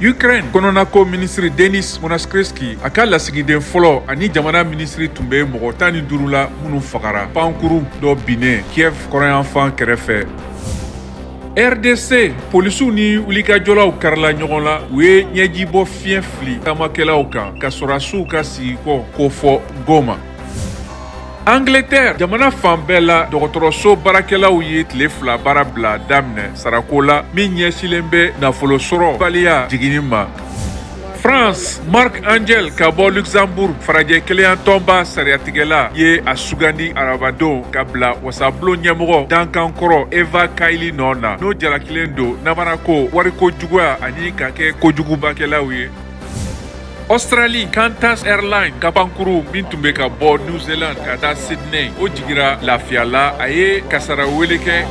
Ukraine kɔnɔnako minisiri Denis Monastirski, a ka lasigiden fɔlɔ ani jamana minisiri tun bɛ mɔgɔ 15 la minnu fagara pankuru dɔ binnen Kiev kɔrɔnyanfan kɛrɛfɛ. RDC, polisiw ni wulikajɔlaw karila ɲɔgɔn la, u ye ɲɛjibɔ fiɲɛ fili taamakɛlaw kan ka sɔrɔdasiw ka sigikɔ kofɔ Goma. Angleterre jamana fan bɛɛ la, dɔgɔtɔrɔso baarakɛlaw ye tile 2 baara bila daminɛ sarako la min ɲɛsilen bɛ nafolo sɔrɔ baliya jiginni ma. France, Marc Angel ka bɔ Luxembourg, farajɛ kelenya tɔnba sariyatigɛla ye a sugandi arabadon ka bila wasabulon ɲɛmɔgɔ dankan kɔrɔ Eva Kaili nɔ na, n'o jalakilen don namarako, wariko juguya ani ka kɛ kojugubakɛlaw ye. Australie, Qantas Airlines ka pankuru min tun bɛ ka bɔ New Zealand ka taa Sydney, o jigira lafiya la, a ye kasara wele kɛ.